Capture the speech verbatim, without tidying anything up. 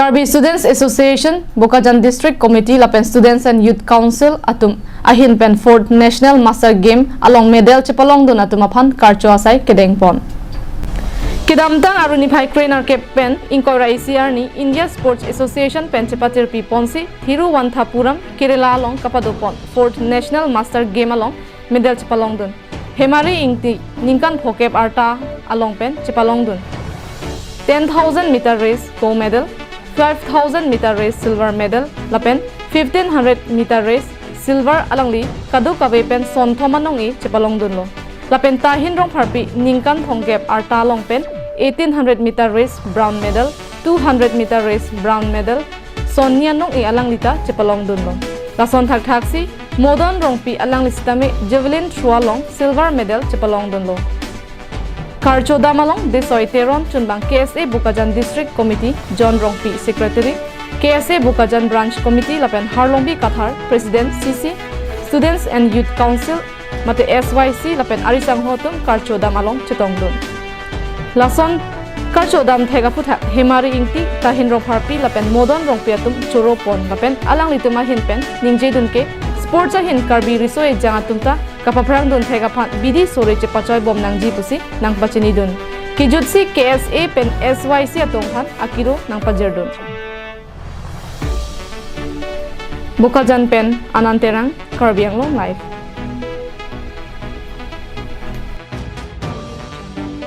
Karbi Students Association, Bokajan District Committee lapen Students and Youth Council atum ahin pen fourth National Master Game along medal chepalongdun atum aphan karcho asai kedengpon. Kedamtang Arni phai kre-nerkep pen ingkoi ra isi arni India Sports Association pen chepatirpi ponsi Thiruvananthapuram, Kerala along kapadopon fourth National Master Game along medal chepalongdun. Hemari Ingti ningkan phokep arta along pen chepalongdun ten thousand meter race gold medal, five thousand meter race silver medal lapen fifteen hundred meter race silver alangli kadokave pen sonthom anong-i chepalongdunlo. Lapen Tahin Rongpharpi ningkan phongkep arta along pen eighteen hundred meter race bronze medal, two hundred meter race bronze medal, sonni anong-i alanglita chepalongdunlo. Lason thakthaksi Modon Rongpi alangli sitame javelin throw along silver medal chepalongdunlo. Karchodam along Desoi Teron chunbang K S A Bokajan District Committee, John Rongpi Secretary, K S A Bokajan Branch Committee lapen Harlongbi Kathar President C C, Students and Youth Council mate S Y C lapen arisangho atum karchodam along chetongdun. Lason karchodam thek aphuthak Hemari Ingti, Tahin Rongpharpi lapen Modon Rongpi atum choropon lapen alanglitum ahin pen ningjedun ke sports ahin Karbi riso ejang atum ta kapaphrangdun thek aphan bidi sore chepachoibom nangji pusi nangpachinidun. Kejutsi K S A pen S Y C atum aphan akiro nangpajirdun. Bokajan pen Anand Terang, Karbi Anglong Live.